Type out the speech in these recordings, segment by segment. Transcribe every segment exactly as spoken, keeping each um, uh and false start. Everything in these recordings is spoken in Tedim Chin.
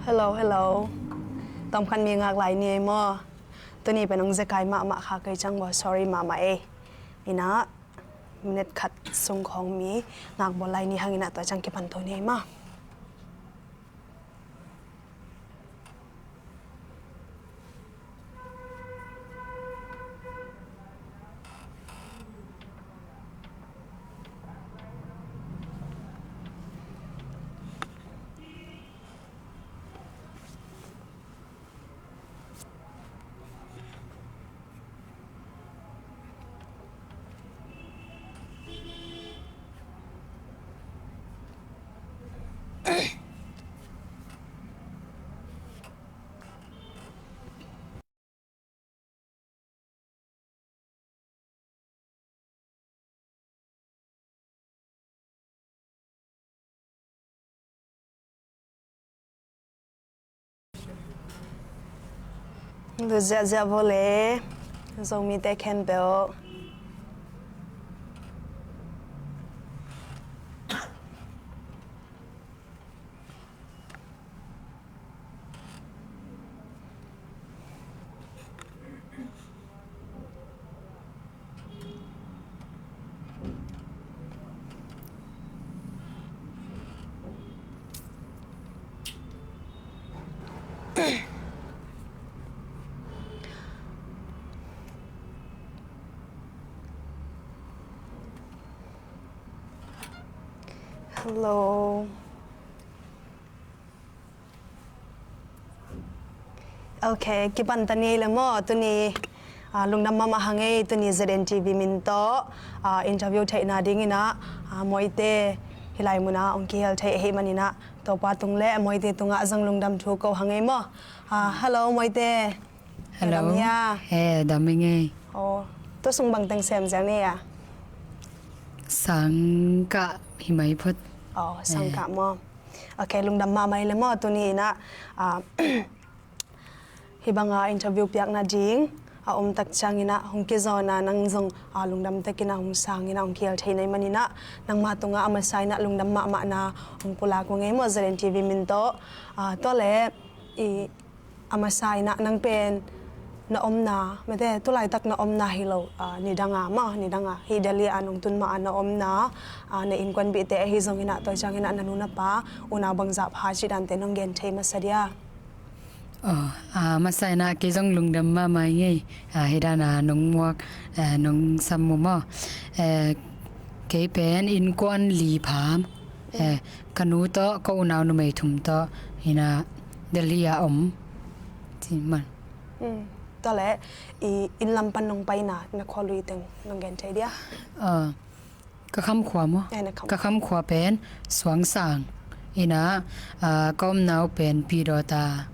Hello, hello. Tawmkhat mi ngak lai ni ei maw? Tuni pen hong zekai mahmah kha kei ciang bawh, sorry mahmah ei. Inah, minute khat sung khawng mi ngak bawl lai ni hang inah tua ciang kipan to ni ei maw? Lut ziahziah vo le, Zomite khempeuh. Hello. Ok, kipan ta ni le maw, tuni, ah, lungdam mahmah hang ei, tuni Z N T V min tawh, ah, interview theihna dingin ah, ah, Mawite hih lai munah hong kihel thei ahih manin ah, Topa tung le Mawite tungah zong lungdam thu ko hang ei maw. Ah, hello, Mawite. Hello. Dam hia? Eh, dam ing ei. Oh, tua sung bang teng sem ziau ni a? Sangkah hi mai phot. Oh, sangkah maw. Ok, lungdam mahmah ei le maw, tuni inah, ah, hih banga interview piakna ding a om tak ciangin ah hong kizawn a, nang zong, ah, lungdam takin ah hong sang inah hong kihel thei na hih manin ah, nangma tungah a masa inah lungdam mahmahna hong pulak ung ei maw, Z N T V min tawh. Ah, tua le, i, a masa inah nang pen na omna, mate, tulaitak na omna hi lo, ah, nidanga maw, nidanga hih Delhi ah nong tun ma a na omna, ah, na innkuanpihte ahi zongin ah, tua ciangin ah na nu na pa, unau bangzah pha cih dante nong gen thei masa dia? Oh, ah, masa inah kei zong lungdam mahmah ing ei, ah, hih dana nong muak, eh, nong sam uh maw. Eh, kei pen innkuan li pha, eh, ka nu tawh, ka unau numei thum tawh, inah Delhi ah om. Ci man. Mm. Tua le, i, inn lam pan nong paina, na khualui teng nong gen thei dia? Ah, ka khamkhua maw? Eh, na khamkhua. Ka khamkhua pen Suangsang. Inah, ah, ka omna uh pen Pidawta.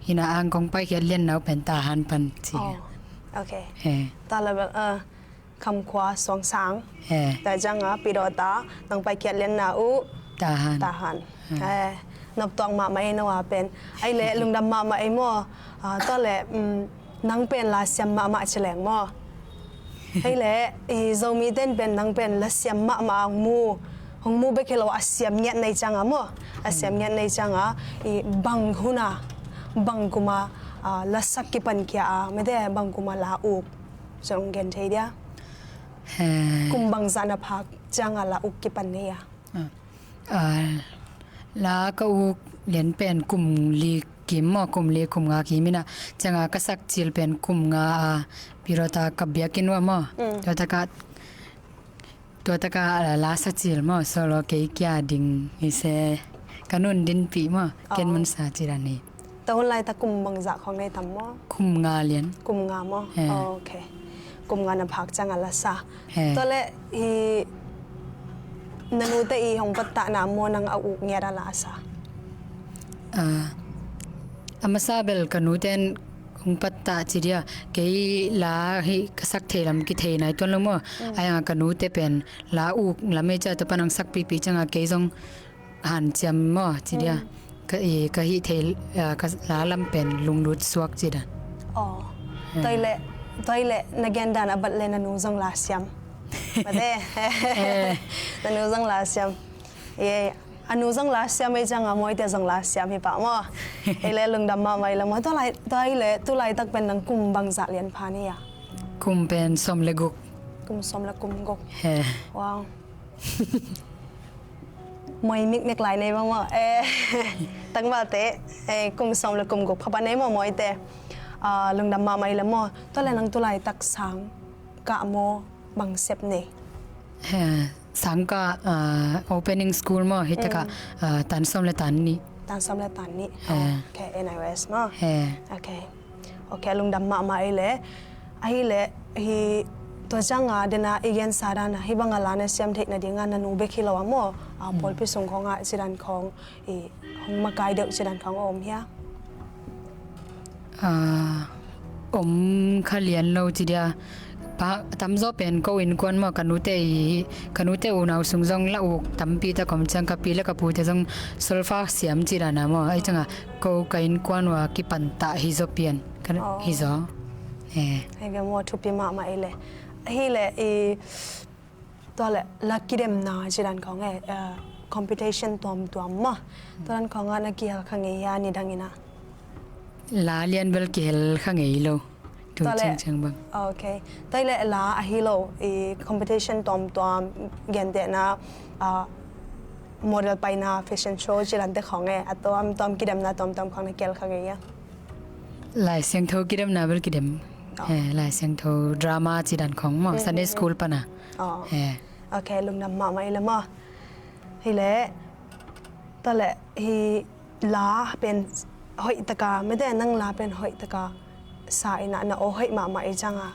Inah ang kong paikhiat lianna uh pen Tahan pan ci. Oh, ok. Eh. Tua le bel, ah, khamkhua Suangsang. Eh. Tua ciangah Pidawta, nang paikhiat lianna uh Tahan. Tahan. Eh. Eh, noptuak mahmah ei no a pen. Ei le, lungdam mahmah ei maw. Ah, tua le, mm, nang pen lasiam mahmah ci leng maw. Ei le, i Zomite in pen nang pen lasiam mahmah hong mu. Hong mu bek hi lo a siam ngiat na hih ciangah maw. A siam ngiat na hih ciangah, i bang huna, bang kuma, ah, lasak kipan khia a, mate, bang kuma la uk. Zong gen thei dia? Eh. Kum bangzah na phak ciangah la uk kipan na hia? Ah. Ah, la ka uk lian pen kum li kim maw, kum li kum nga kim inah. Ciangah ka sak cil pen kum nga a, Pidawta ka biakinn uah maw. Mm. Tua takah, tua takah la, la sa cil maw, solo kei kia ding hi se, ka nun dinpih maw, ken mun sa cil a ni. Tua hun laitak kum bangzah khawng na hi tam maw? Kum nga lian. Kum nga maw? Eh. Oh, ok. Kum nga na phak ciangah la sa. Eh. Tua le, i, na nute i hong pattahna maw, nang a uk ngiat a la sa? Ah, a masa bel ka nute in hong pattah ci dia. Kei la hi ka sak thei lam kithei nai tuan lo maw. Mm. Ai ang ka nute pen la uk lam ei cia, tua pan hong sakpihpih ciangah kei zong hanciam maw, ci dia. Mm. Ka, i, ka hih thei, ah, ka la lam pen lunglut suak ci dan. Oh. Eh. Tua hi le, tua hi le, na gen dan a bat le na nu zong lasiam. Mate. Eh. Na nu zong lasiam. Ye. A nu zong la siam ei cianga, Mawite zong la siam hi pah maw. Ei le lungdam mahmah ei le maw. Tua lai, tua ei le tu laitak pen nang kum bangzah lian pha ni a? Kum pen sawm le guk. Kum sawm le kum guk. He. Wow. Mawi mikmek lai nei maw maw. Eh, tangvalte, eh, kum sawm le kum guk pha pah nei maw Mawite. Ah, lungdam mahmah ei le maw. Tua le nang tu laitak sang kah maw, bang sep nei? He, sang kah, ah, opening school maw, hi takah, ah, tan sawm le tan nih. Tan sawm le tan nih. He. Okay, N I O S maw. He. Okay. Okay, lungdam mahmah ei le. Ahi le, hi tua cianga dena i gensa dana hi banga la na siam theih nadinga na nu bek hi lo a maw. Ah, pawlpi sung khawngah cidan khawng i hong makai deuh cidan khawng a om hia? Ah, om kha lian lo ci dia. Pa, tamzaw pen ko innkuan maw, ka nute i, ka nute unau sung zong la uk tampi tak om ciang ka pi le ka pute zong solfa siam ci dana maw. Ei cianga ko ka innkuan ua kipan tah hi zaw pian. Ka, hi zaw. Eh. Hei ve maw, thupi mahmah ei le. Ahi le i Tua le la kidemna cidan khawng e, eh, competition tuamtuam maw. Tuadan khawngah na kihel kha ngei hia nidangin ah? La lian bel kihel kha ngei lo. Tu ciangciang bang. Okay. Tua le la ahi lo, i competition tuamtuam gentehna, ah, model paina fashion show cidante khawng e, a tuamtuam kidemna tuamtuam khawng na kihel kha ngei hia? Lai Siangtho kidemna bel kidem. Oh. Eh, Lai Siangtho drama cidan khawng maw, Sunday school pana. Oh. Eh. Okay, lungdam mahmah ei le maw. Hi le, tua le, hi la pen hoih taka, mete nang la pen hoih taka sa ina, na aw hoih mahmah ei cianga.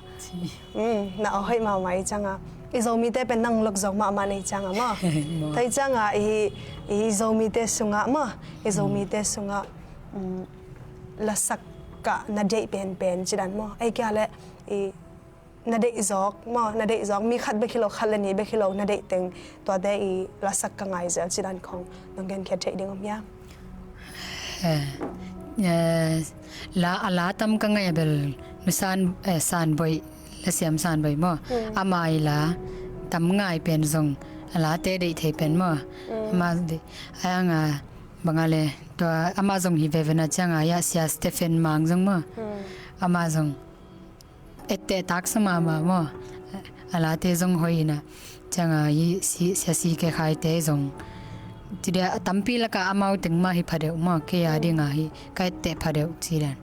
Mm, na aw hoih mahmah ei cianga. I Zomite pen nang lok zong mahmah nei cianga maw. Maw. Tua cianga, i, i Zomite sungah maw, i Zomite sungah, mm, lasak kah na deih penpen cidan maw. Ei kia le, i na deih zawk maw, na deih zawk, mi khat bek hi lo, khat le nih bek hi lo, na deih teng, tuate i lasak ka ngai zel cidan khawng nong genkhiat theih ding om hia? Eh, eh, la, a la tam ka ngai a bel, nu San, eh, San Boih, la siam San Boih maw. Mm. Ama i la tam ngai pen zong, a late deih thei pen maw. Mm. Ama deih, ayanga, banga le, tua ama zong hi veve na cianga, ya Sia Stephen Mang zong maw. Mm. Ama zong etteh taksa mahmah maw. A late zong hoih ina. Cianga hi si, Sia C K Khai te zong. Ci dia a tampi laka amau teng mah hi phadeuh maw. Kei a dinga hi ka etteh phadeuh ci dan.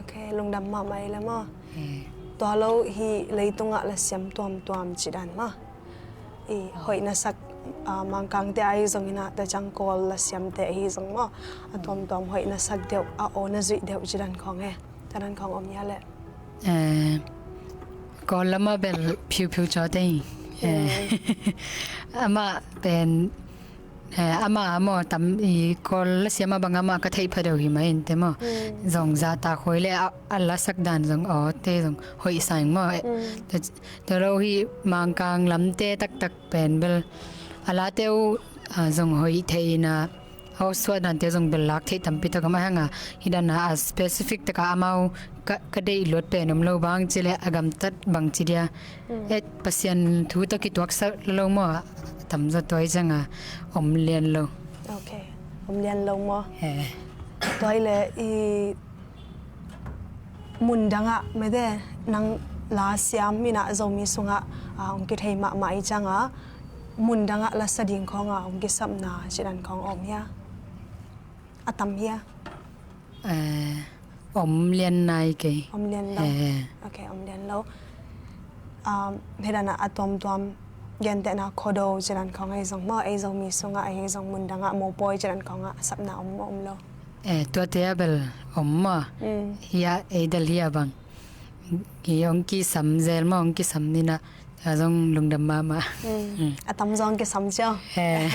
Okay, lungdam mahmah ei le maw. Eh. Tua lo hi leitungah la siam tuamtuam ci dan maw. I hoih na sak, ah, Mangkangte ai zong ina, tua ciang Kawl la siamte ahi zong maw. A tuamtuam hoih na sak deuh, a aw na zuih deuh ci dan khawng e. Tua dan khawng om hia le? Eh, Kawl lama bel phiuphiu cawte hi. Eh, amah pen, eh, amah maw tam i Kawl la siama bang amah ka theih phadeuh hi mah inte maw. Zong zahtak hoih le a, a lasak dan zong awte zong hoih sa ing maw. Eh, tua, tua lo hi Mangkang lamte taktak pen bel a late uh, ah, zong hoih thei ina, a suah dante zong bel lak theih tampi tak om a hanga, hi dana a specific taka amau ka, ka deih luat pen om lo bang ci le a gamtat bang ci dia. Eh, Pasian thu tawh kituaksak lo maw, a tamzaw tua hi cianga om lian lo. Okay, om lian lo maw. Eh. Tua hi le i mundangah mete nang la siam ina Zomi sungah, ah, hong kithei mahmah i cianga, mundangah la sa ding khawnga hong kisapna cidan khawng om hia? A tam hia? Eh, om lian nai kei. Om lian lo. Eh. Okay, om lian lo. Um, hi dana a tuamtuam gentehna Khuado cidan khawng ei zong maw, ei Zomi sungah ei zong mundangah mopawi cidan khawngah sapna om maw om lo? Eh, tuate a bel om maw. Mm. Hia ei Delhi a bang. Hi hong kisam zel maw, hong kisam nina. A zong lungdam mahmah. Mm. Mm. A tamzaw hong kisam cio. Eh.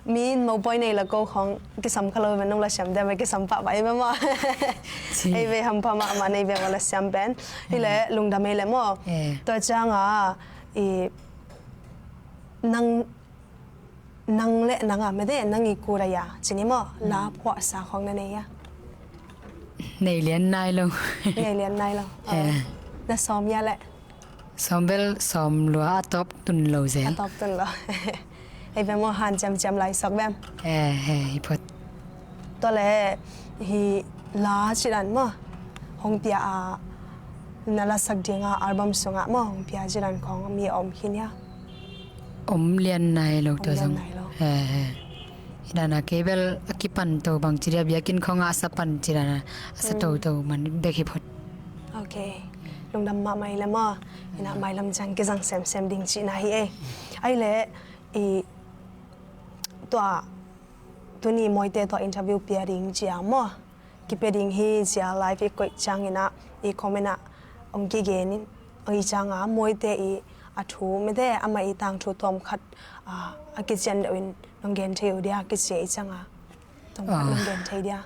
Mi in mopawi nei la ko khawng kisam kha lo ve nong la siam dia ve kisam pah pah ei ve maw. Ci. Ei ve hampha mahmah nei ve maw la siam pen. Hi le lungdam ei le maw. Eh. Tua cianga i nang Nang le nang a mete nang i kura ya cini maw, la phuahsa khawng na nei a? Nei lian nai lo. Nei lian nai lo. Eh. Na sawm ya le? Sawm bel sawm lua a tawp tun lo zel. A tawp tun lo. Ei ve maw, hanciamciam lai suak vem? Eh, eh, hi phot. Tua le hi la cidan maw, hong pia a, na lasak dinga album sungah maw hong pia cidan khong mi a om khin hia? Om lian nai lo tua zong. Om lian nai lo. Eh, eh. Hi dana kei bel a kipan to bang ci dia, biakinn khongah a sa pan ci dana a sa toto man bek hi phot. Ok. Lungdam mahmah i le maw. Hi na mailam ciang kizang semsem ding cihna hi ei. Ai le i tua tuni Mawite tua interview pia ding cia maw, kipia ding hi cia live i koih ciangin ah i comment ah hong kigen in, i cianga Mawite i a thu mete amah i tangthu tawmkhat a kician deuh in nong gen thei uh dia kici i cianga tawmkhat nong gen thei dia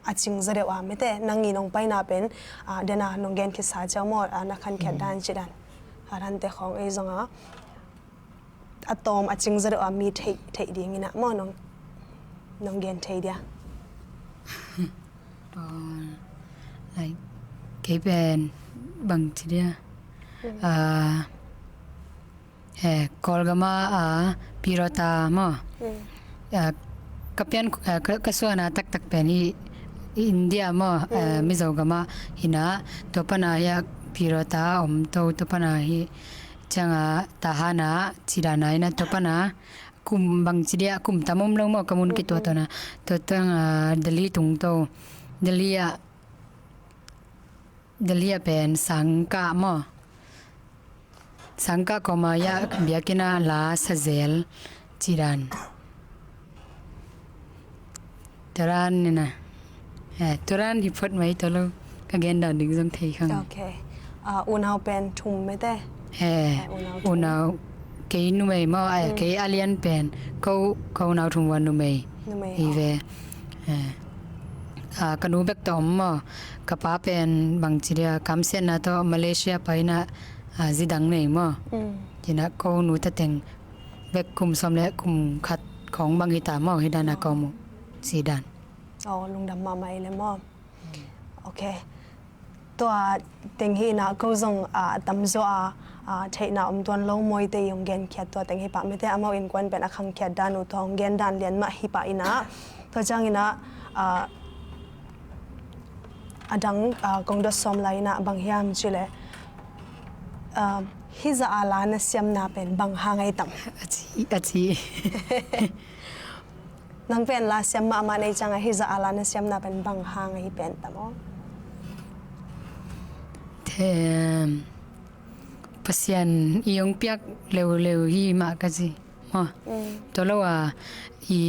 a cing za deuh a mete nang i nong paina pen dena nong gen khitsa cia maw, na khankhiat dan ci dan a rante khong ei zonga a tawm a cing za deuh a mi theih, theih dingin ah maw nong, nong gen thei dia. Like kei pen bang ci dia. Eh, Kawlgama a Pirota maw. Ka pian ka suana taktak pen hi India maw, Mizo gama hi na, tua pana hi a Pirota om to, tua pana hi cianga Tahana cidana hi na, tua pana kum bang ci dia, kum tam om lo maw, ka mun kituatona tua tanga Delhi tung to. Delhi ah, Delhi ah pen sangkah maw, sangkah kawma ia biakina la sazel cidan. Turan nina. Eh, turan hi phot mai tolo. Ka gen dan ding zong thei khang. Ok. Unau pen thum mete. Eh, unau kei numei maw, kei a lian pen ko, ko unau thum ua numei. Numei hi ve. Ka nu bek tawm maw. Ka pa pen bang ci dia kamsiatna tawh Malaysia paina zidang nei maw. Cina ko nu tateng bek kum sawm le kum khat khong bang hita maw, hi dana ko mu ci dan. Aw, lungdam mahmah i le maw. Ok. Tua teng hi na ko zong a tamzaw a theihna om tuan lo Mawite i hong genkhiat tua teng hi pah mete, amau innkuan pen a khangkhiat dan uh tua hong gen dan lian mah hi pah i na. Tua ciangin ah a dang kong dot sawm lai i na bang hiam ci le hizah a la na siamna pen bang hang ei tam? A ci, a ci. Nang pen la siam mahmah nei cianga hizah a la na siamna pen bang hang ahi pen tam aw? Them. Pasian i hong piak leuleu hi mah ka ci maw. Tua lo a i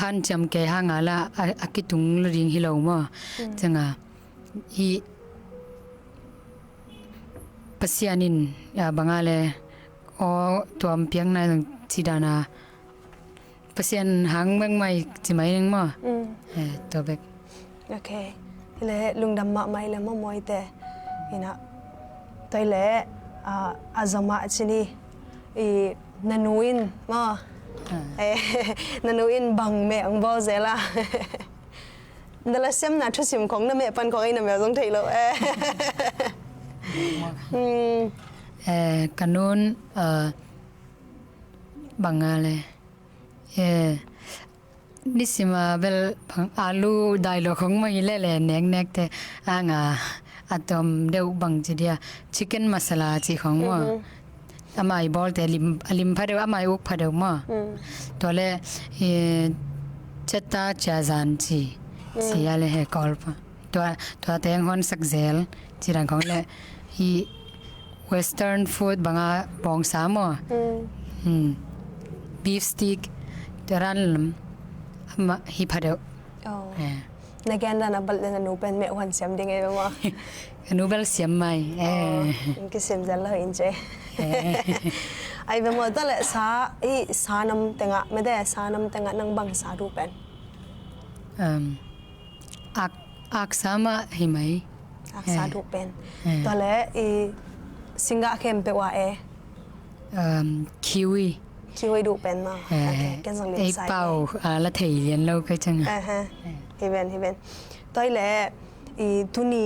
hanciam kei hanga la a kitung lo ding hi lo maw. Cianga i Pasian in a banga le aw tuam piakna zong ci dana Pasian hang bek mai ci mai ning maw. Tua bek. Ok. Hi le lungdam mahmah i le maw Mawite. Hi na. Tua hi le a zomah ci ni i na nu in maw. Na nu in bang meh hong bawl zel a. Na la siamna thusim khong na meh pan khong ei na meh zong thei lo. Ka nun banga le nisima bel bang alu dailo khong maw hi lele neknekte anga a tom deuh bang ci dia chicken masala ci khong maw. Amai bawlte a lim phadeuh, amai uk phadeuh maw. Tua le cheta ciazan ci sia le he kawlpa. Tua teng hon sak zel ci dan khong le hi western food banga bawngsa maw. Beef stick tua ran lam amah hi phadeuh. Na gen dan a balh le na nu pen meh huan siam ding ei ve maw? Ka nu bel siam mai. Kisim zel lo in ce. Ai ve maw, tua le sa i sa nam tengah mete sa nam tengah nang bang sa duh pen? Ak, aksa mah hi mai. Aksa duh pen. Tua le i singgah khempeuh ah e. Kiwi. Kiwi duh pen maw. Ei pau a la thei lian lo ka ciang. Hi ven, hi ven. Tua hi le i tuni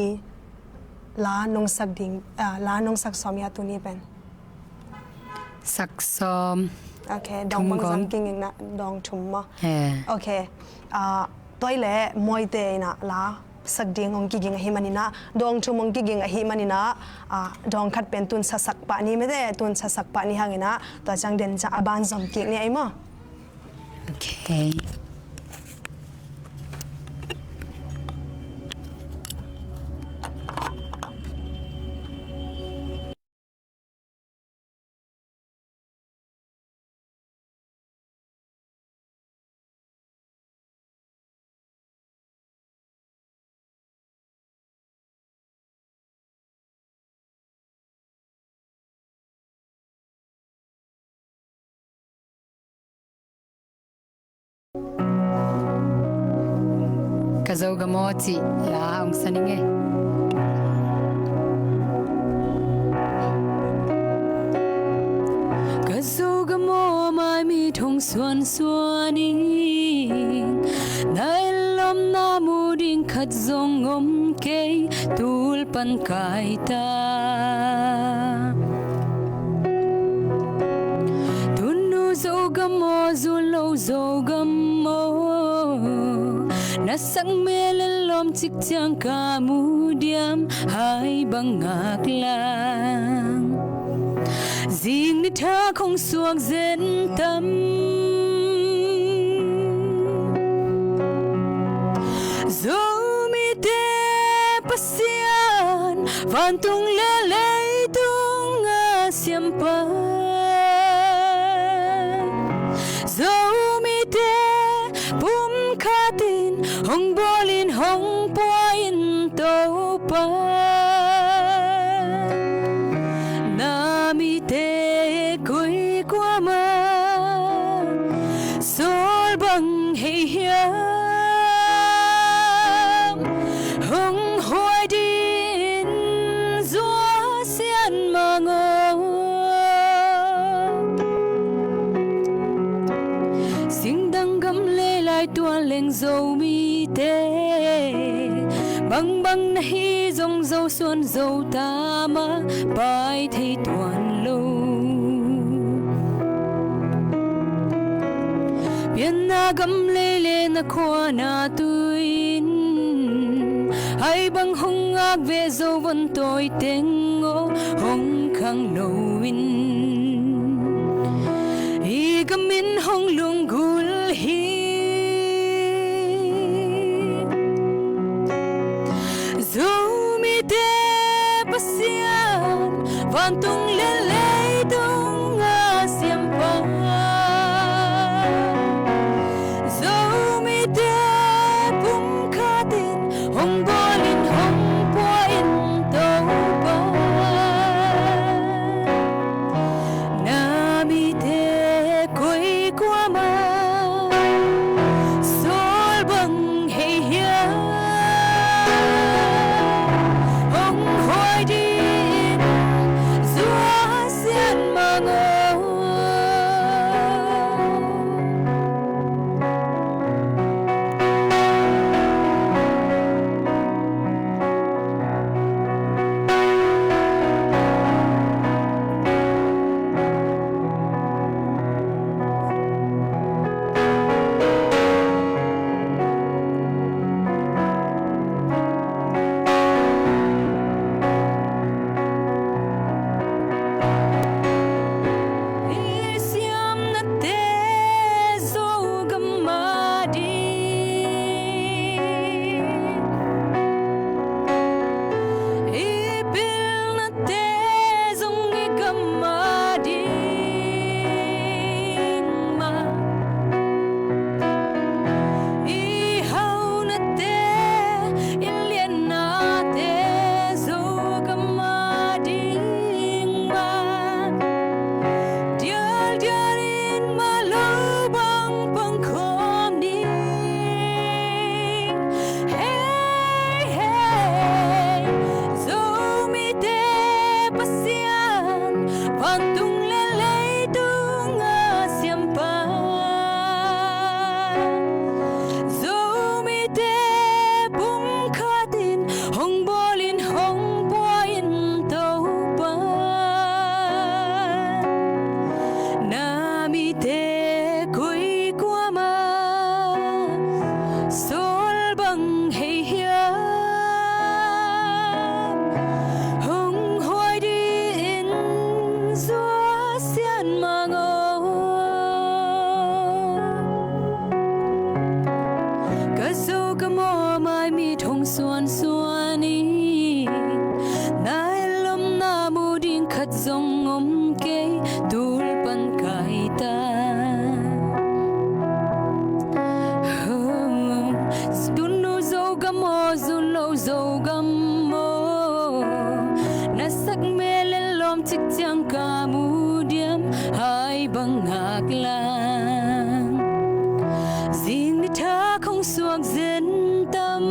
la nong sak ding, la nong sak sawm hia tuni pen? Sak sawm. Ok, dawng bang zong kiging na, dawng thum maw? Ok. Ah, tua leh Mawite in ah la sak ding hong kiging ahih manin ah, dawng thum hong kiging ahih manin ah, ah, dawng khat pen tun sa sak pah ni mate, tun sa sak pah ni hangin ah, tua ciang den ciang a ban zom kik ni ei maw? Ok. Ka Zogam aw cih la hong sa ning ei. Ka Zogam aw, mai mit hong suansuan ing, na ellomna mu ding khat zong om kei, tul pan kai ta. Tunu Zogam aw, zu lo Zogam aw, na sang mel ellom cik ciang ka mu diam, hai bang ngak lang. Zing ni thak hong suak zen tam. Zomite Pasian, vantung le leitung a siampa, Zomite pumkhat in hong bawl in hong pua in Topa. Na mite koi kuamah sawl bang hei hiam, hong huai dingin zuak sian mang aw. Singdang gam lei lai tuan leng Zomite, bangbang na hi zong Zo suan Zo ta mah, pai thei tuan lo. Pianna gam lei le na khua na tui in, hai bang hong ngak ve Zo von tawi teng aw, hong khang lo in. I gam in hong lunggulh hi. Zomite Pasian, vantung le leitung a siampa, Zomite pumkhat in hong bawl in hong pua in Topa. Na mite koi kuamah sawl bang hei hiam, hong huai dingin zuak sian mang aw. Ka mawh mai mit hong suansuan in, na hellomna mu ding khat zong om kei, tul pan kai ta. Zun uh Zogam aw, zun lo Zogam aw, na sak mel en lawm cik ciang ka mu diam, hai bang ngak lang. Zing ni thak hong suak zen tam.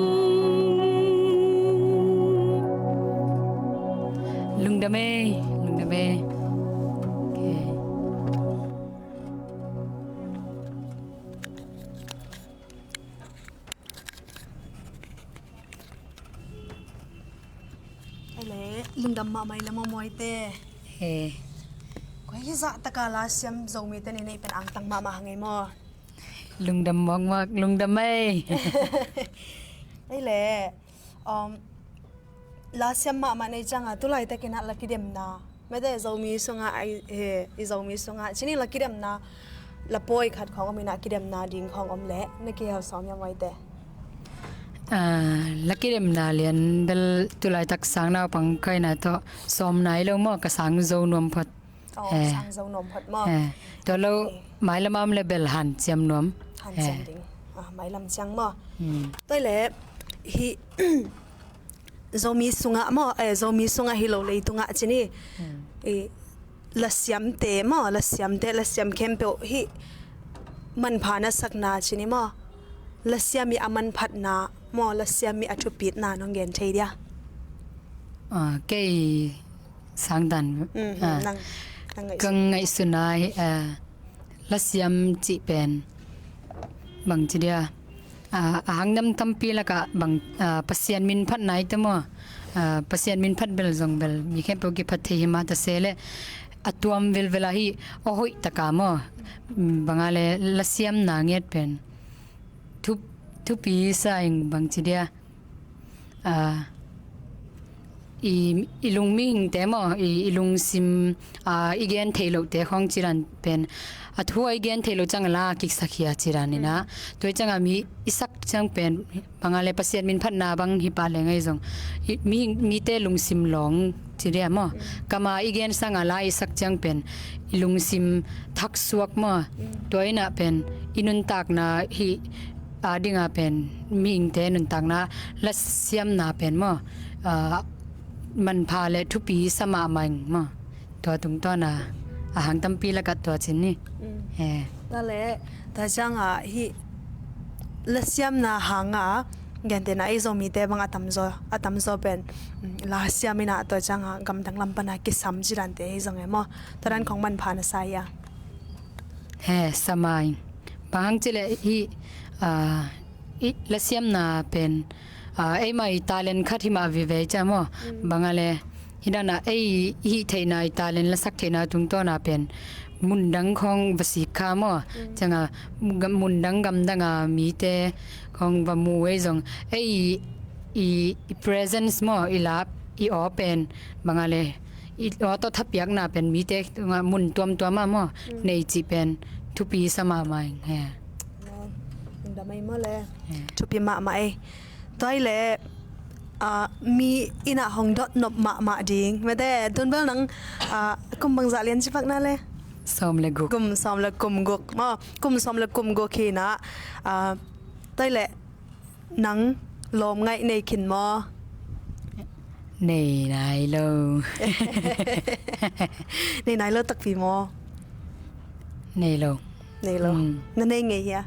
Lungdam ei, lungdam ei. Okay. Ele, lungdam mahmah i la mawmawite. He. Koi hi zah taka la siam Zomite ni neih pen angtang mahmah hang ei maw? Lungdam mawkmawk, lungdam ei. Ele, um, la siam mahmah nei cianga tulaitakin ah la kidemna, mete Zomi sungah, ai, he, i Zomi sungah cini la kidemna, la pawi khat khawng om inah kidemna ding khawng om leh na kihel sawm ia mawmawite? Ah, la kidemna lian bel tulaitak sang naupang kaina tawh sawm nai lo maw, ka sang zo nuam phot. Oh, sang zo nuam phot maw? Tua lo, mailam a om le bel hanciam nuam. Hanciam ding. Ah, mailam ciang maw? Tua le hi Zomi sungah maw, eh, Zomi sungah hi lo leitungah cini, i, lasiamte maw, lasiamte, lasiam khempeuh hi manpha na sakna cini maw, lasiam i a manphatna maw, lasiam i a thupitna nong gen thei dia? Ah, kei sangtan, mm, ah, nang, nang ngaihsun. Ka ngaihsuna hi, ah, lasiam cih pen bang ci dia, ah, a hangdam tampi lakah bang, ah, Pasian min phat nai te maw? Ah, Pasian min phat bel zong bel mi khempeuh kiphat thei hi mah ta se le, a tuam velvel ahi, a hoih taka maw? Mm, banga le lasiamna nget pen thup, thupi sa ing, bang ci dia, ah, i, i lung mihingte maw, i, i lungsim, ah, i gen thei lohte khawng cidan pen, a thu a i gen thei loh ciang a la kiksak hi a cidan inah. Tua cianga mi i sak ciang pen, banga le Pasian min phatna bang hi pah leng ahi zong, i, mihing, mite lungsim lawng ci dia maw? Kama i gen sanga la i sak ciang pen i lungsim thaksuak maw? Tua inah pen i nuntakna hi a dinga pen mihingte nuntakna lasiamna pen maw, ah, manpha le thupi sa mahmah ing maw? Tua tungtawna a hang tampi lakah tua cin ni. Mm. Eh. Tua le, tua cianga hi lasiamna hanga gentehna ei Zomite bang a tamzaw, a tamzaw pen, mm, lasiam inah tua cianga gamdang lam pana kisam cidante hi zong e maw? Tua dan khong manpha na sa ia? He, sa mai. Bang hang cileh hi, ah, i lasiamna pen, ah, eima i talent khat hi mah veve cia maw? Mm. Banga le, hi dana ei i hih theihna i talent lasak theihna tungtawna pen mundang khong va sik kha maw? Mm. Cianga, gam, mundang gamdanga mite khong va mu ei zong, ei i, i presence maw, i lap, i aw pen, banga le, i aw tawh thapiakna pen mite tungah mun tuamtuama maw, mm, nei cih pen thupi sa mahmah ing. He. Lungdam ei maw le. He. Thupi mahmah ei. Tua i le, ah, mi inah hong dot nop mahmah ding. Mete, tun bel nang, ah, kum bangzah lian ci pak na le? Sawm le guk. Kum sawm le kum guk maw? Kum sawm le kum guk hi inah, ah, tua i le, nang lawmngaih nei khin maw? Nei nai lo. Nei nai lo takpi maw? Nei lo. Nei lo. Mm. Na nei ngei hia?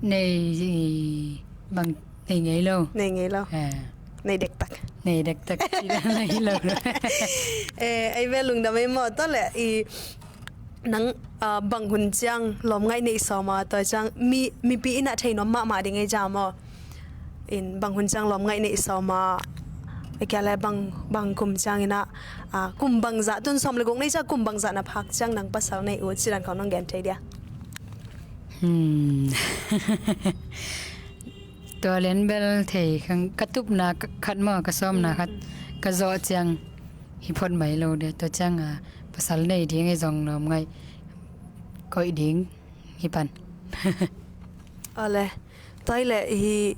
Nei bang, nei ngei lo. Nei ngei lo. Eh. Nei dektak. Nei dektak. Ci la nei lo. Eh, ei ve lungdam ei maw? Tua le i nang, ah, bang hun ciang lawmngaih neih sawma, tua ciang mi, mipi inah theinuam mahmah ding ei cia maw? In bang hun ciang lawmngaih neih sawma, a kia le bang, bang kum ciang inah, ah, kum bangzah, tun sawm le guk nei cia kum bangzah na phak ciang nang pasal neih uh cidan khong nong gen thei dia? Hmm. Tua lian bel thei khang ka tupna khat maw, ka sawmna khat, ka zawh ciang hi phot mai lo dia, tua cianga pasal nei ding ei zong lawmngaih koih ding hi pan. Awle, Tua hi leh hi,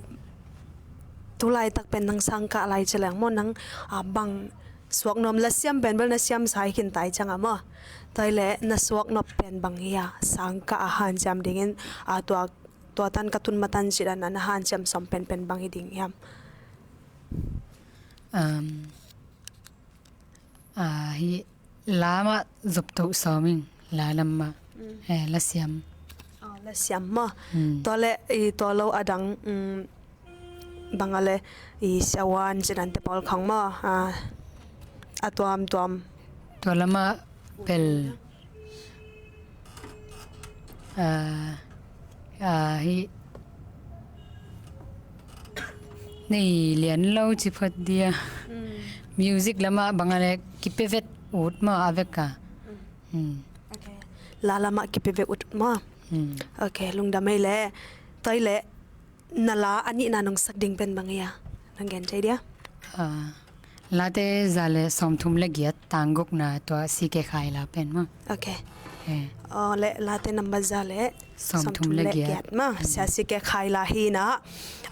tu laitak pen nang sang kah lai ci leng maw, nang, ah, bang suak nuam, lasiam pen bel na siam sa hi khin tai ciang a maw. Tua hi leh na suak nop pen bang hi a, sang kah a hanciam dingin, ah, tua, tua tan ka tun matan ci dan a na hanciam sawm penpen bang hi ding hiam? Um, Ah, hi la mah zop toh sawm ing, la lam mah. Mm. Eh, lasiam. Oh, lasiam mah. Mm. Tua leh, i tua lo a dang, mm, bang a leh, i siavuan ci dan te pawl khawng mah. Ah, a tuamtuam. Tua lam mah pel. Ah, ah, hi. Nei lian lo ci phot dia. Mm. Music lam ah bang a leh kipia vet ut maw a vek a. Mm. Mm. Okay. La lam ah kipia vet ut maw. Mm. Okay, lungdam ei leh. Tua hi leh. Na la a nihna nong sak ding pen bang hi a, nong gen thei dia? Ah, late za leh sawmthum leh giat, tang gukna tua C K Khai la pen maw. Okay. Eh. Oh, leh late number za leh sawmthum leh giat maw. Mm. Sia C K Khai la hi na,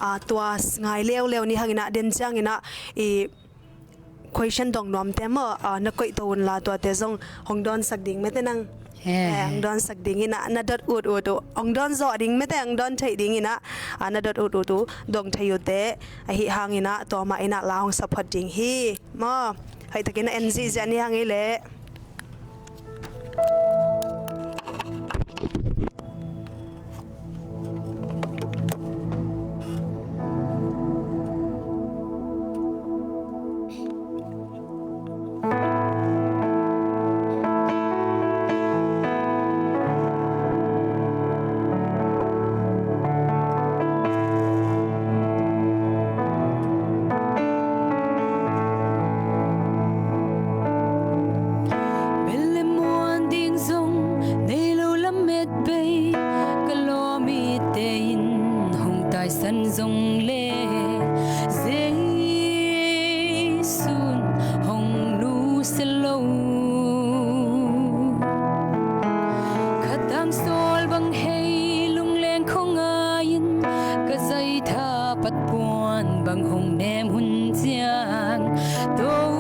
ah, tua ngai leuleu ni hang ina, den ciang ina, i question dong nuamte maw, ah, na koih to un la, tuate zong hong dawnsak ding mete nang. He, eh, he. Hong dawnsak ding ina, na dot ut ut uh. Hong dawn zawh ding mete, hong dawn theih ding ina, ah, na dot ut ut uh, dong thei uh te. Ahi hang ina, tua mah ina la hong sa phot ding hi. Maw, hoih takin na en ziahziah ni hang ei leh. Bel le muan ding zong nei lo lamet bei, ka lawmite in hong taisan zong le, Jesu'n hong nusia lo. Ka tangsawl bang hei lungleng khong a-in, ka zaitha pat puan bang hong nem hun ciang, Topa'n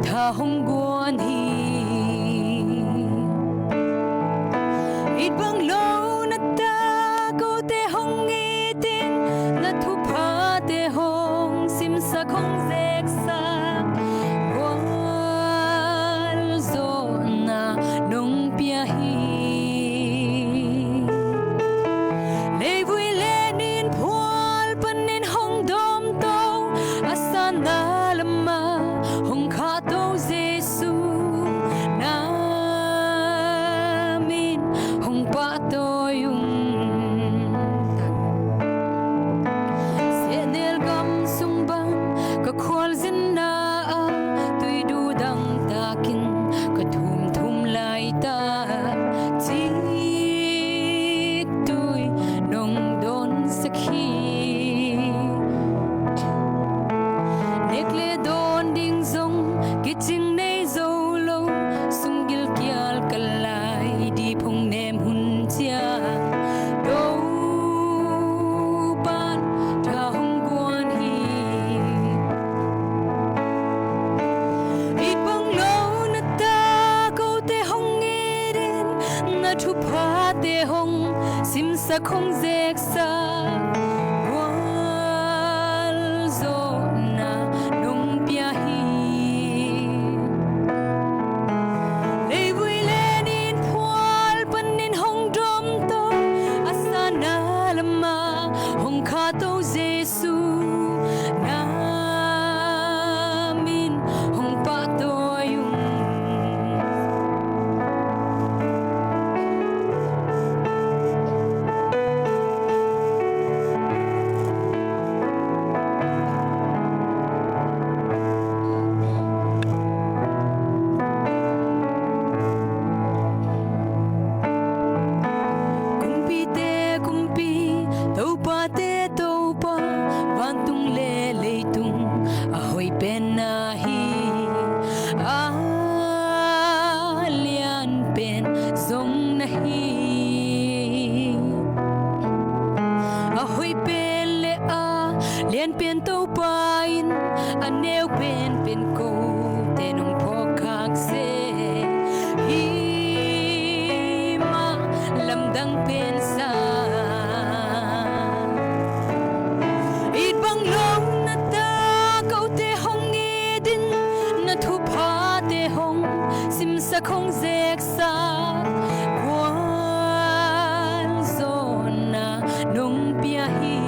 tha hong guan hi. It bang lo na ta kote hong it in, na thuphate hong simsak hong zeksak, gualzawhna nong pia hi. Leivui le nin phual panin hong dawmto, a sanna lamah hong khahto Jesu, na min hong pahtawi ung. Sehnel gam sung bang ka khualzinna ah, tuidu dang takin ka thumthum laitak, ciktui nong dawnsak hi. Nek le dawn ding zong kicing nei zo lo, sunggil kial ka lai dip hong nem hun ciang, Topa'n tha hong guan hi. It bang lo na ta kote hong it in, na thuphate hong simsak hong zeksak, gualzawhna nong pia hi. Leivui le nin phual panin hong dawmto, a sanna lamah hong khahto Jesu, na min hong pahtawi ung. Kumpite Kumpi, Topate Topa, Penpen Topa in a neu penpen kote nong phawk khak seh hi mah lamdang pensa. It bang lo na ta kote hong it in na thuphate hong simsak hong zeksak gualzawhna nong pia hi.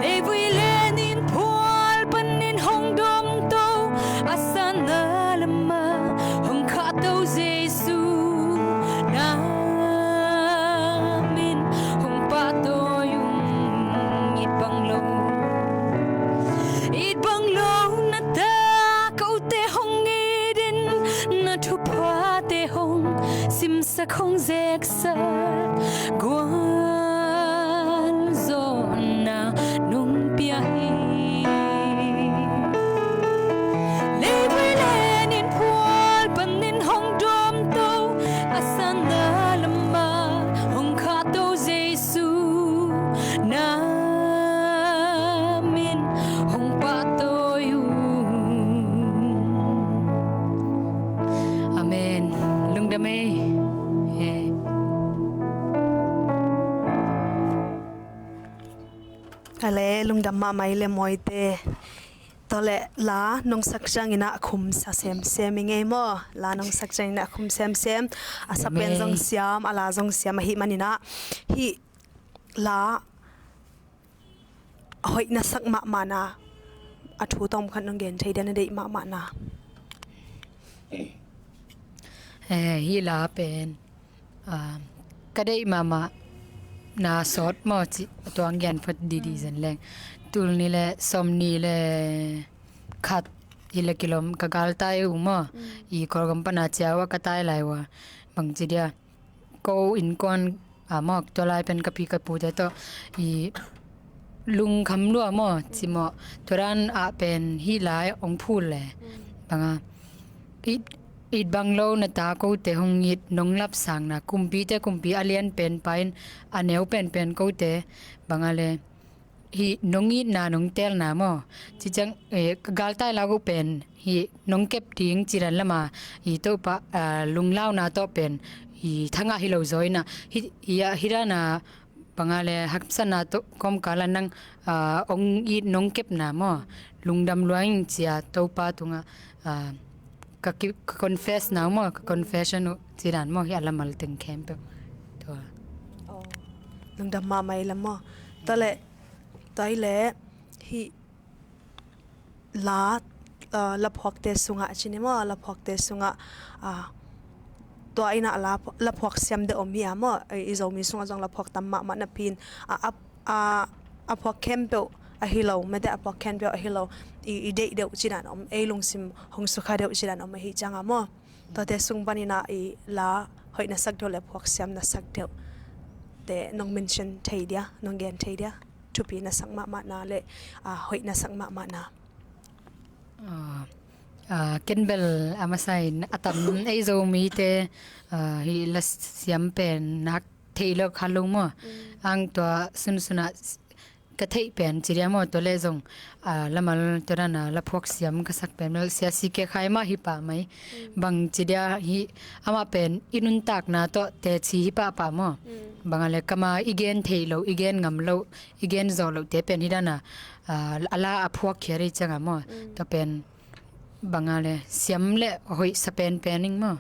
Leivui le nin phual panin hong domto a sana lama hong khahto Jesu na min hong pahtawi ung. It bang lo, it bang lo na ta kote hong it in na thuphate hong simsak hong zeksak gualzawhna nong pia hi. Leivui le nin phual panin hong domto a sana lama hong khahto Jesu na min hong pahtawi ung. Amen. Lungdam ei. He. Ale, lungdam mahmah ei le mawite. Tawle la nong sak ciangin ah khum sa semsem i ngei maw? La nong sak ciangin ah khum semsem. A sa pen zong siam, a la zong siam ahi manin ah hih la hoih na sak mahmahna a thu tawm khat nong gen thei dia na deih mahmahna. Eh, hih la pen, ah, ka deih mahmah na sawt maw cih a tuang gen phot didi zen leng. Tul ni le sawm ni le khat hi le kilom ka galtai uh maw. I Kawlgam pana ciau a ka tai lai uh a bangci dia ko innkuan a mawk tua lai pen ka pi ka pute tawh i lungkham lua maw ci maw, tua dan ah pen hih lai ong phul le banga it, it bang lo na ta kote hong it nong lapsangna kumpite kumpi a lian pen pa in a neu penpen kote banga le hih nong itna nong telna maw? Ci ciang, eh, ka galtai lak uh pen hih nong kep ding ci dan lama hih Topa, ah, lunglauna tawh pen hih thangah hi lo zaw inah hih, hih, hih dana banga le haksatna tawh kawmkala nang, ah, ong it nong kepna maw? Lungdam luang ing cia Topa tungah, ah, ka ki, ka confess na uh maw? Ka confession uh ci dan maw? Hih a lamal teng khempeuh. Tua. Oh. Lungdam mahmah i lam maw? Tua le Tua i le hih la, ah, laphuakte sungah cini maw, laphuakte sungah, ah, tua inah la, laphuak siam deuh om hi a maw, i, i Zomi sungah zong laphuak tam mahmah napi in, ah, a, a, a phuak khempeuh ahi lo, mete a phuak khempeuh ahi lo, i, i deih deuh cidan om, ei lungsim hong sukha deuh cidan om ahi ciangah maw. Tuate sung paninah i la hoih na sak deuh le phuak siam na sak deuh te nong mention thei dia, nong gen thei dia. Thupi na sak mahmahna le, ah, hoih na sak mahmahna. Ah, ah, ken bel a masa in a tam ei Zomite, ah, hih la siam pen nak theih lo kha lo maw. Ang tua sunsunah ka theih pen ci dia maw, tua le zong, ah, lamal tua dana laphuak siam ka sak pen bel Sia C K Khai mah hi pah mai. Bang ci dia hih amah pen i nuntakna tawh teci hi pahpah maw. Bang a le kama i gen theih lo, i gen ngam lo, i gen zawh lohte pen hih dana, ah, a la a phuak khia dei cianga maw. Tua pen bang a le siam le hoih sa penpen ing maw.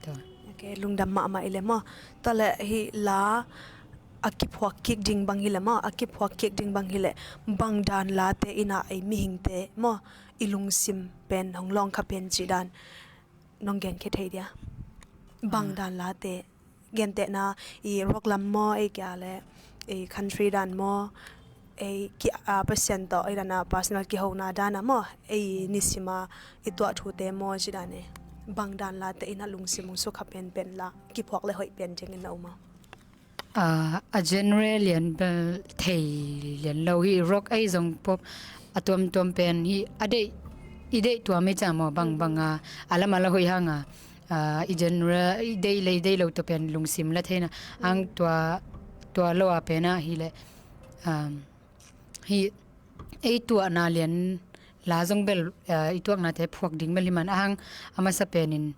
Tua. Ok, lungdam mahmah i le maw. Tua le hih la a kiphuak kik ding bang hi le maw, a kiphuak kik ding bang hi le bang dan late inah ei mihingte maw, i lungsim pen hong lawng kha pen cih dan nong gen khia thei dia. Bang dan late gentehna i rock lam maw, ei kia le ei country dan maw, ei ki, a, Pasian tawh ei dana personal kihona dana maw, ei nisima i tuah thute maw ci dan e. Bang dan late inah lungsim hong sukha penpen la kiphuak le hoih pen dingin na um a. Ah, a genre lian bel thei lian lo hi, rock ei zong pop a tuamtuam pen hi, a deih, i deih tuam ei ciang maw bang bang a, a lam a la hoih hanga, ah, i genre i deih le i deih lo tua pen lungsim la theina. Ang tua Tua lo a pen ah hi leh, um, hi ei tuahna lian la zong bel, uh, i tuaknate phuak ding bel hi man ahang, a masa penin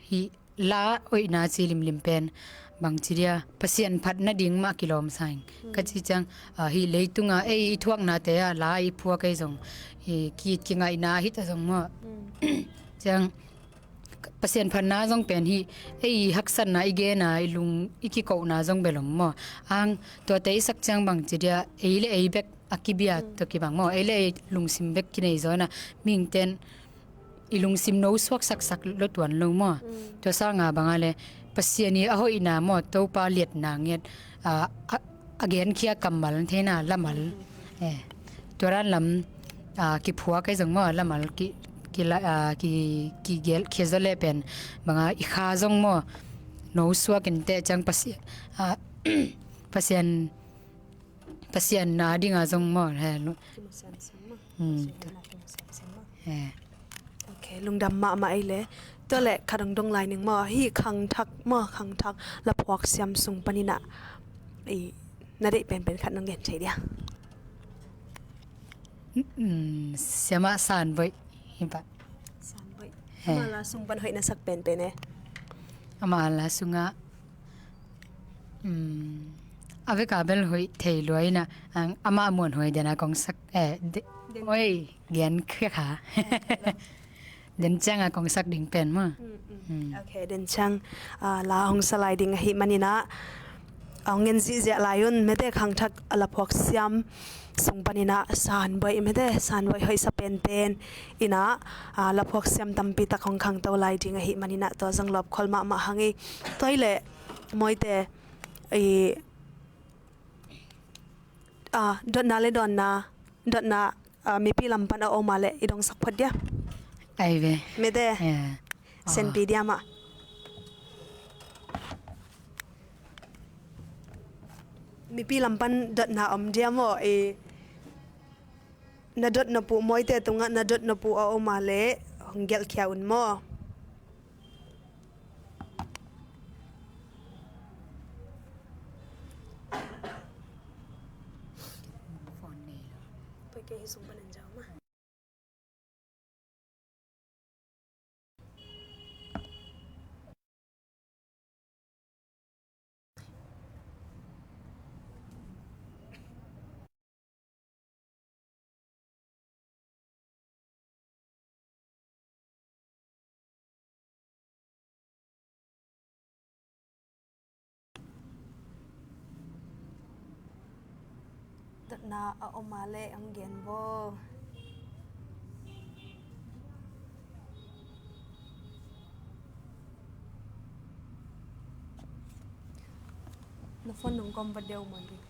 hi la hoihna ci limlim pen bangci dia Pasian phat nading mah kilawm sa ing. Ka ci ciang, uh, hi leitunga ei i thuaknate ah la i phuak ei zong, hi ki-it kingaihna hi ta zong maw. Ciang Pasian phatna zong pen hi, ei i haksatna i gena, i lung i kikohna zong bel om maw. Ang tuate i sak ciang bangci dia, ei le ei bek a kibia tawh kibang maw. Ei le ei lungsim bek kinei zaw ina, mihingten i lungsim no suak saksak lo tuan lo maw. Tua sanga banga le Pasian i a hoihna maw, Topa liatna nget, a, a, a genkhia kammal theina lamal. Eh, tua dan lam, ah, kiphuak ei zong maw, lamal ki, ki la, ah, ki, ki gel, khia zaw le pen banga i kha zong maw, no suak in teh ciang Pasi-, ah, Pasian, Pasian na dinga zong maw, he, lu-, Kimusian siam maw. Hmm. Pasian na kimusian siam maw. He. Ok, lungdam mahmah ei le. Tua le khat dong dong lai ning maw, hi khangthak maw, khangthak laphuak siam sung paninah i na deih penpen khat nong gen thei dia. Mm, siamah Sanvoih hi pah. Sanvoih. He. Ama la sung pan hoih na sak penpen e. Ama la sungah, mm, a veka bel hoih thei lua ina, ang, ama muan hoih dena kong sak, eh, de, oi, gen khia kha. Den cianga kong sak ding pen maw. Mm, mm. Mm. Ok, den ciang, ah, la hong sa lai ding ahi maninah, ah, hong en zihziah lai un, mete khangthak a laphuak siam sung paninah Sanvoih, mete Sanvoih hoih sa penpen inah, ah, laphuak siam tampi tak hong khangto lai ding ahi maninah tua zong lawpkhol mahmah hang i. Tua i le Mawite i, ah, dotna le dawnna, dotna, ah, mipi lam pan a om a leh i dongsak phot dia. Ai ve. Mete. Yeah. Senpi dia mah. Mipi lam pan dotna om dia maw, i na dot nop uh, Mawite tungah na dot nop uh a om a leh hong gelhkhia un maw. Dotna a om a leh ang gen bo. Na phone nong kom va deuh mah ding.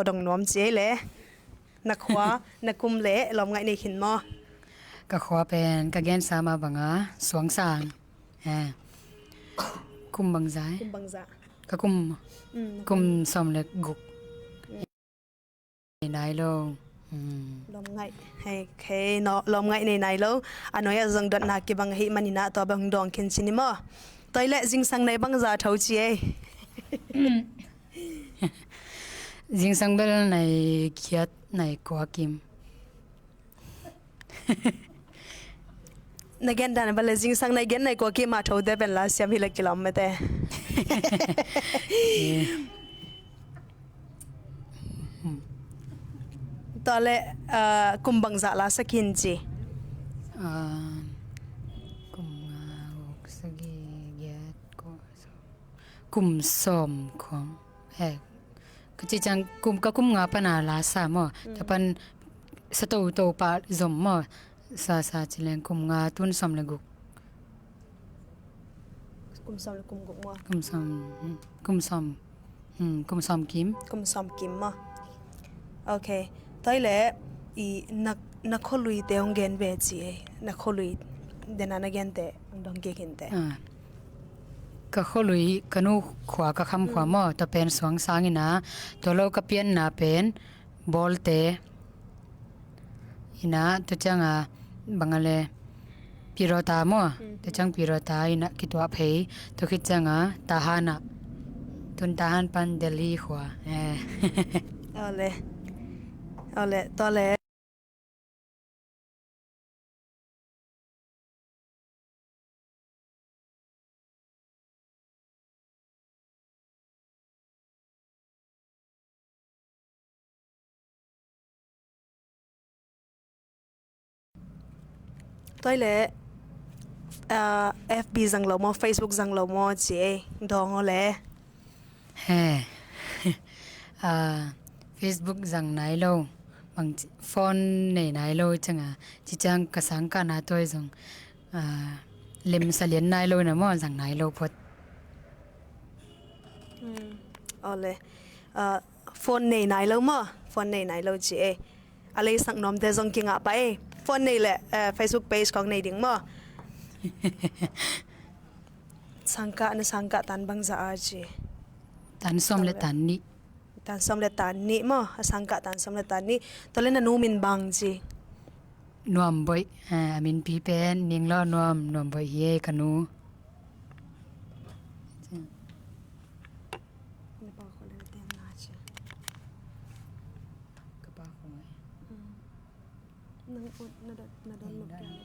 Dong nuam ci ei le. Na khua, na kum le lawmngaih nei khin maw? Ka khua pen ka gensa mah banga Suangsang. Eh. Kum bangza e? Kum bangza? Ka kum, mm, kum sawm le guk. Nei nai lo. Mm. Lawmngaih. Hei, hei, no, lawmngaih nei nai lo. A nuai-ah zong dotna kibang ahi maninah tua bang hong dawng khin ci ni maw? Tua i leh zingsang nai bangza tho ci ei. Zingsang bel nai giat nai kua kim. Na gen dan bale zingsang nai giat nai kua kim a thote pen la siam hi le kilawm mete. Tua le, ah, kum bangzah la sa khin ci. Ah, kum nga, guk, sagih, giat, kua, sawm. Kum sawm khawng. Eh, ka ci ciang kum, ka kum nga pana la sa maw? Mm. Tua pan sa toto pah zom maw? Sa, sa ci leng kum nga tun sawm le guk. Kum sawm le kum guk maw? Kum sawm, hmm, kum sawm, hmm, kum sawm kim. Kum sawm kim maw? Ok. Tua hi leh, i na, na khualuite hong gen ve ci ei. Na khualui, den a na gente hong dong kik inteh. Ah. Ka khualui, ka nu khua, ka kham khua maw, tua pen suang sang ina, tua lo ka pianna pen, Bawlte. Ina, tua cianga, bang a le, Pirota maw, tua ciang Pirota ina, kituah phei, tua khit cianga, Tahan a, tun Tahan pan Delhi khua. Eh. Awle. Awle, tua le. Tua hi leh, ah, F B zang lo maw, Facebook zang lo maw, ci ei, dawng aw le. He. Ah, Facebook zang nai lo, bang ci, phone nei nai lo, cianga, ci ciang ka sangkahna tua hi zong, ah, lemsa lian nai lo na maw, zang nai lo phot. Hmm. Awle. Ah, phone nei nai lo maw, phone nei nai lo ci ei. A leisak nuamte zong kingah pah ei. Phone nei leh, eh, Facebook page khawng nei ding maw? Sangkah, na sangkah tan bangzah a ci? Tan sawm le tan nih. Tan sawm le tan nih maw? A sangkah tan sawm le tan nih. Tua le na nu min bang ci? Nuamboih. Eh, a minpi pen Ninglawh Nuam, Nuamboih hi ei ka nu. Na pa khua le na ten na ci. Ka pa khua ngai. Hmm. Nang ut na dat, na dat luk piang.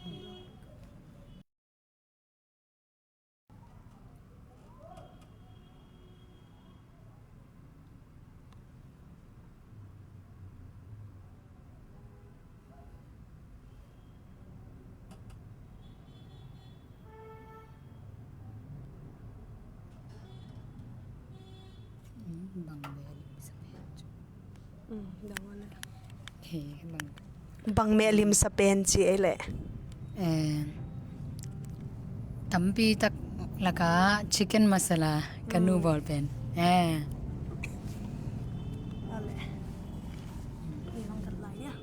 Bang mel lim sa pen. Mm, dang wan a. He, bang. Bang mel lim sa pen ci ei leh. Eh, tampi tak laka chicken masala ka nu bawl pen. Eh. Awle. Ni bang kat lai a.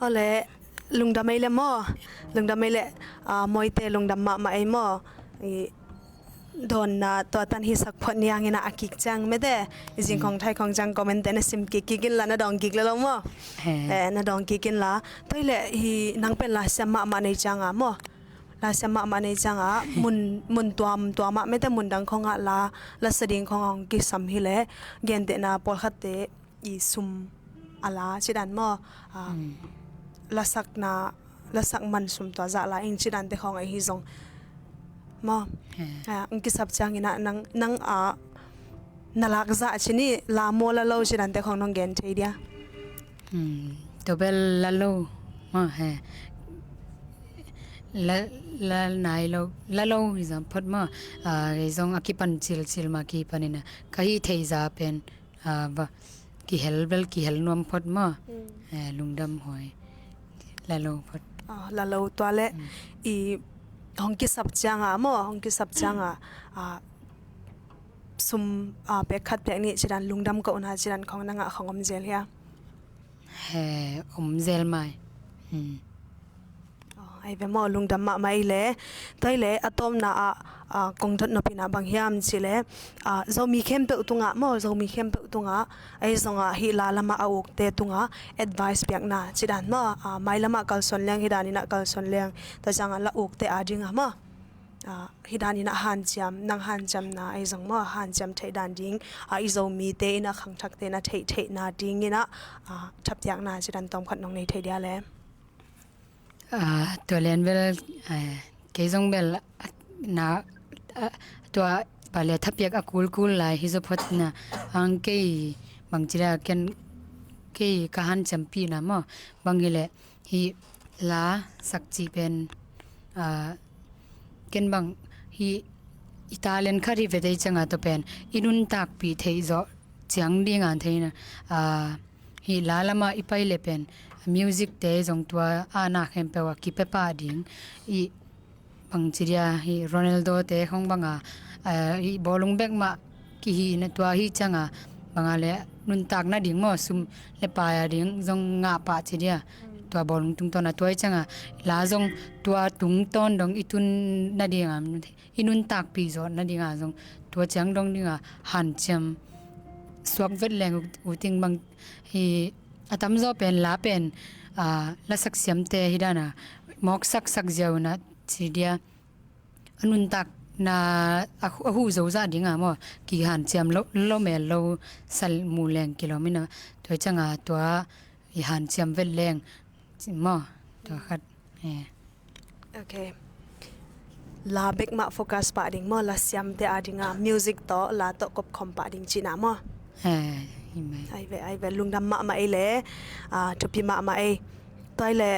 Awle, lungdam ei le maw? Lungdam ei le, ah, Mawite lungdam mahmah ei maw? I dawnna tua tan hisak phot ni ang ina a kik ciang mete, i zing khong thai khong ciang comment te na sim kik kik inla, na dawng kik le lo maw? He. Eh, na dawng kik inla. Tua hi le hi nang pen lasiam mahmah nei cianga maw? Lasiam mahmah nei cianga mun, mun tuam tuamah mete mun dang khongah la, lasa ding khong hong kisam hi le, gentehna pawlkhatte i sum a la cidan maw? Ah, lasakna, lasak man sum tua zah la ing cidante khong ahi zong maw? He. Ah, ong kisap ciangin ah nang, nang, ah, na lak zah cini la maw la lo cidante khong nong gen thei dia? Hmm, tua bel la lo maw, he. La, la nai lo, la lo hi zong phot maw? Ah, hi zong a kipan cilcil ma kipan ina ka hi thei za pen. Ah, va, kihel bel, kihel nuam phot maw? Mm. Eh, lungdam huai. La lo phot. Ah, la lo tua le, mm, i hong kisap cianga maw, hong kisap cianga, ah, sum, ah, pek khat pek nih cidan lungdam kohna cidan khong na ngah khong om zel hia? He, om zel mai. Hmm. Aw, ai ve maw, lungdam mahmah ei le. Tua hi le, a tawpna ah, ah, kong dot nop ina bang hiam ci le, ah, Zomi khempeuh tungah maw, Zomi khempeuh tungah, ei zongah hih la lamah a ukte tungah advice piakna cidan maw, ah, mailamah kalsuan leng hi dan ina kalsuan leng, tua ciangah la ukte a dingah maw. ah, hih dan in ah hanciam, nang hanciamna ahi zong maw, hanciam theih dan ding, ah, i Zomite in ah khangthakte in ah theih theihna ding in ah, ah, thapiakna ci dan tawm khat nong nei thei dia le. Ah, tua lian bel, eh, kei zong bel, ah, na, ah, tua pa le thapiak a kulkul lai hi zaw phot na, ang kei bangci la ken kei ka hanciampihna maw, bang hi leh hih la sak cih pen, ah, ken bang hih i talent khat hi ve tei cianga tua pen i nuntakpih theih zawh ciang dinga thei na, ah, hih la lamah i pai le pen music te zong tua ana khempeuh a kipia pah ding i bangci dia hih Ronaldo te khong banga, ah, hih bawlung bek mah kihi na tua hih cianga banga le nuntak nading maw, sum le pai a ding zong ngah pah ci dia. Tua bawlung tungtawn a tua hih cianga la zong tua tungtawn dong i tun nadinga i nuntakpih zawh nadinga zong tua ciang dong dinga hanciam suak vet leng uh, uh ting bang hi a tamzaw pen la pen, ah, lasak siamte hi dana mawksak sak ziau na ci dia a nuntakna a hu, a hu zo zah dinga maw kihanciam lo, lo mel lo sal mu leng kilawm ina tua cianga tua i hanciam vet leng maw tua khat. Eh. Ok. La bek mah focus pah ding maw, la siamte a dinga music tawh la tawh kopkhawm pah ding cihna maw? Eh, hi mai. Ai ve, ai ve, lungdam mahmah ei le, ah, thupi mahmah ei. Tua i le,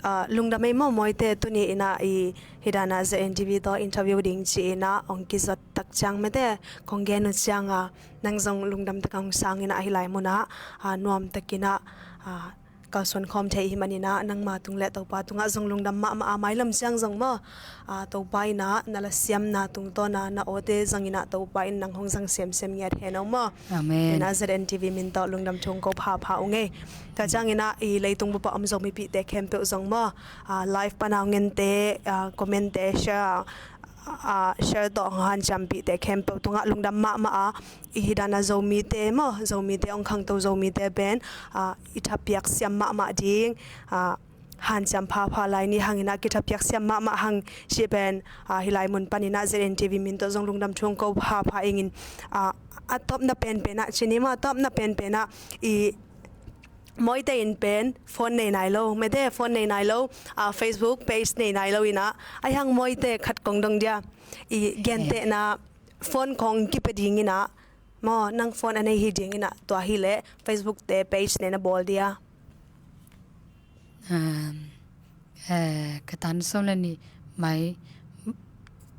ah, lungdam ei maw Mawite tuni ina i hih dana Z N T V tawh interview ding ci ina ong kizot tak ciang mete kong gen uh cianga nang zong lungdam tak a hong sang ina ahi lai muna, ah, nuam tak ina, ah, kalsuan khawm thei hi manina nangma tung le Topa tungah zong lungdam mahmah a mailam ciang zong maw, ah, Topa ina na la siamna tungtawna na awte zangina Topa in nang hong zang semsem ngiat hen aw maw. Amen. Ina Z N T V min tawh lungdam thu hong ko phapha ung ei. Tua ciangina i leitung bupa om Zomipihte khempeuh zong maw, ah, live pana hong ente, ah, comment te share, ah, share tawh hong hanciampihte khempeuh tungah lungdam mahmah a, i hih dana Zomite maw, Zomite hong khangto Zomite pen, ah, i thapiak siam mahmah ding, ah, hanciam phapha lai ni hangina kithapiak siam mahmah hang ci pen, ah, hih lai mun panina Z N T V min tawh zong lungdam thu hong ko phapha ingin, ah, a tawpna penpenah ci ni maw, a tawpna penpenah i Mawite in pen phone nei nai lo, mete phone nei nai lo, ah, Facebook page nei nai lo ina, ai hang Mawite khat kong dong dia, i gentehna phone kong kipia ding ina, maw nang phone a nei hi ding ina, tua hi le Facebook te page nei na bawl dia. Um, eh, ka tan sawm le nih mai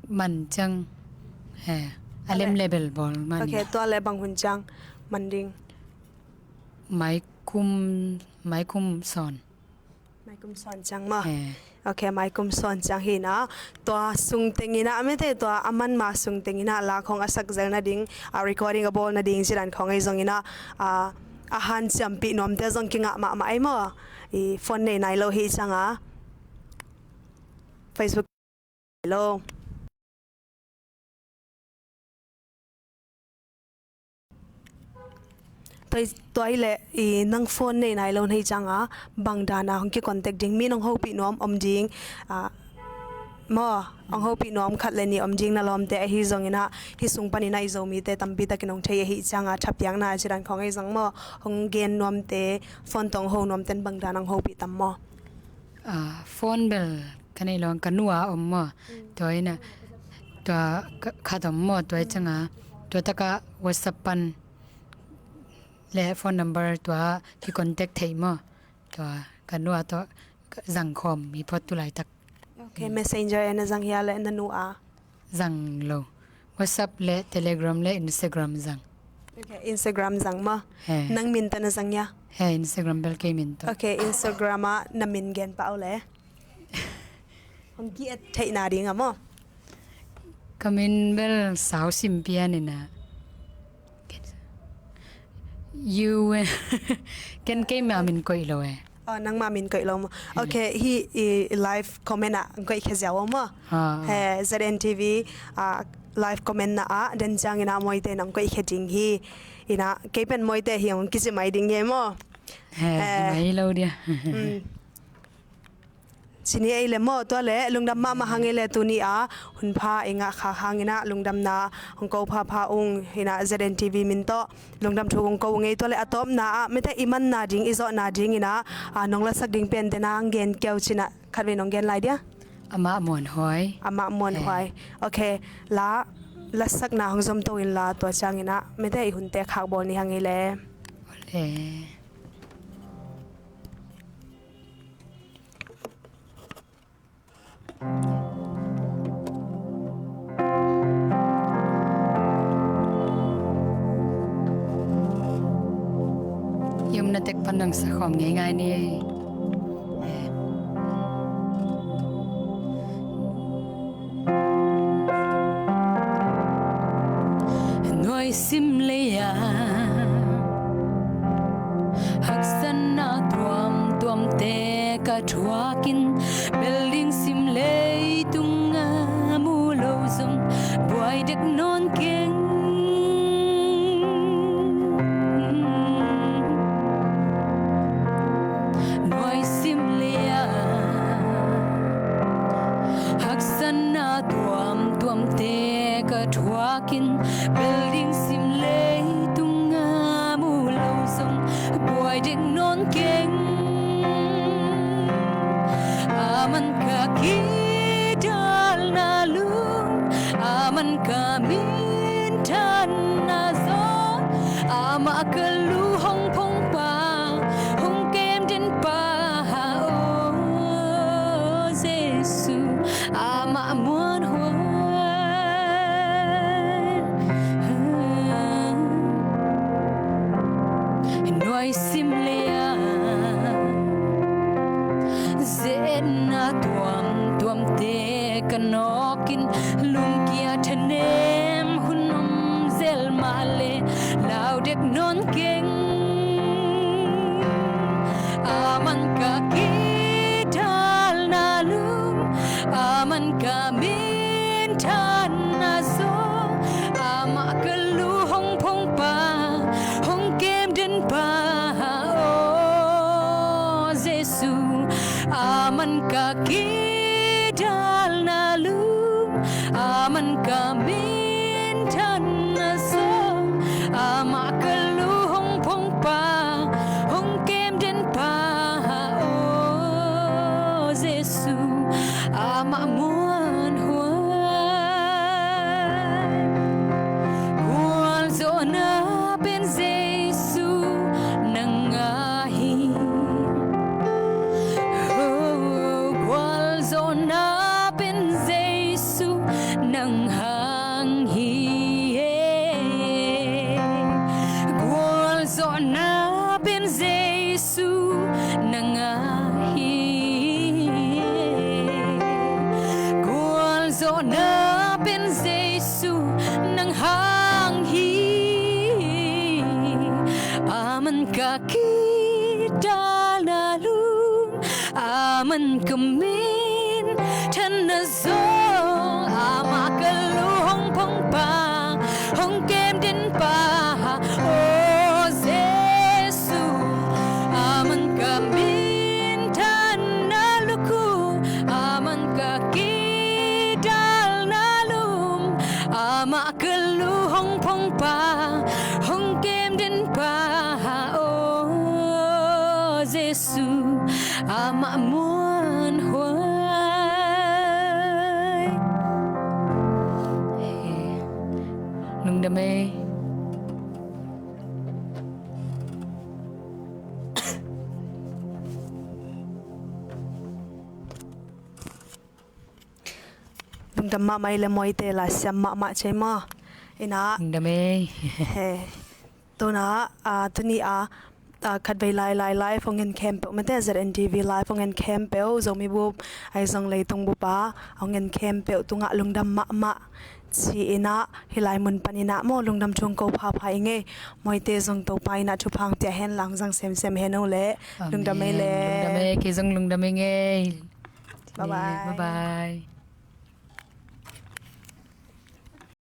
man ciang, eh, a lem le bel bawl man. Ok, tua le bang hun ciang man ding. Mai kum, mai kum sawn. Mai kum sawn ciang maw? Eh. Ok, mai kum sawn ciang hi na. Tua sung tengina, a mete tua a man ma sung tengina la khong a sak zel nading, a recording a bawl nading ci dan khong ei zongina, a, a hanciampih nuamte zong kingah mahmah ei maw? I phone nei nai lo hi cianga. Facebook lo. Tua, tua hi le, i nang phone nei nai lo nei cianga, bang dana hong ki contact ding, mi nong hopih nuam om ding, ah, maw, hong hopih nuam khat le nih om ding na lawmte ahi zongina, hi sung panina i Zomite tampi takin hong thei ahi cianga, thapiakna ci dan khong ahi zong maw, hong gen nuamte, phone tawh hong ho nuamten bang dana hong hopih tam maw? Ah, phone bel ka nei lo, ka nu a om maw. Tua ina, tua ka, khat om maw, tua i cianga, tua taka WhatsApp pan le phone number tua ki contact thei maw. Tua ka nu a tua zang khawm hi phot tu laitak. Ok, Messenger ena zang hia le na nu a? Zang lo. WhatsApp le Telegram le Instagram zang. Ok, Instagram zang maw? He. Nang min tawh na zang hia? He, Instagram bel kei min tawh. Ok, Instagram ah na min gen pah o le. Hong ki-et theihna ding a maw? Ka min bel sau sim pian ina. You, ken kei ma min koih lo e. Oh, nangma min koih lo maw? Hmm. Ok, hi i live comment ah hong koih khia ziau maw? Ah, ah. He, Z N T V, ah, live comment na ah, den ciangin ah Mawite nang koih khia ding hi. Ina, kei pen Mawite hi hong kici mai ding hi maw? He, he. Mai lo dia. Hmm. Ci ni ei le maw, tua le lungdam mahmah hang ei le, tuni a hun pha i ngah khak hangin ah lungdamna hong ko phapha ung. Hi-in ah Z N T V min tawh lungdam thu kong ko ung ei. Tua le a tawpna ah mite i manna ding, i zawhna dingin ah, a, nong lasak ding pen te na hong gen kei uh cin ah, khatvei nong gen lai dia. Amah Muanhuai. Amah Muanhuai. Eh. Ok, la lasakna hong zom to inla, tua ciangin ah mite i hunte khak bawl ni hang ei le. Eh. I omna tek pan nang sakhawm ngeingai ni. Nuai sim lei-a haksatna tuamtuamte ka thuakin, bel ding sim leitunga mu lo zong buai dek nawn keng. Nuai sim lei-a haksatna tuamtuamte ka thuakin, bel ding sim leitunga mu lo zong buai dek nawn keng. Aman ka kidalna lum, aman ka minthanna zaw, amah ka lu hong phongpa, hong kem denpa, aw Jesu, amah Muanhuai. Nuai sim lei-a ze-etna tuamtuamte ka nawkin, lungkia thanem hun om zel mah le lau dek nawn keng. Aman ka kidalna lum, aman ka minthanna zaw, amah ka lu hong phongpa, hong kem denpa, aw Jesu, aman ka kidalna lum, aman ka minthanna zaw, amah ka lu hong phongpa, hong kem denpa, aw Jesu, amah Muanhuai. Gualzawhna pen Jesu nang a hi. Oh, gualzawhna pen Jesu nang hang hi. Gualzawhna pen Jesu nang a hi. Gualzawhna pen Jesu nang hang hi. Aman ka kidalna lum, aman ka minthanna zaw, amah ka lu hong phongpa, hong kem denpa, aw Jesu, aman ka minthanna lukhu, aman ka kidalna lum, amah ka lu hong phongpa, hong kem denpa, aw Jesu, amah Muanhuai. Lungdam ei. Lungdam mahmah ei le Mawite, laisiam mahmah ci ei maw. Hi-in ah. Lungdam ei. He. Tuna, ah, tuni a, ah, khatvei lai lai live hong en khempeuh, mate Z N T V live hong en khempeuh, Zomi bup ahi zong leitung bup a hong en khempeuh tungah lungdam mahmah ci-in ah, hih lai mun panin ah maw lungdam thu hong ko phapha ing ei. Mawite zong Topa in ah thupha hong pia hen la, hong zang semsem hen o le. Lungdam ei le. Amen. Lungdam ei, kei zong lungdam ing ei. Bye bye. Bye bye.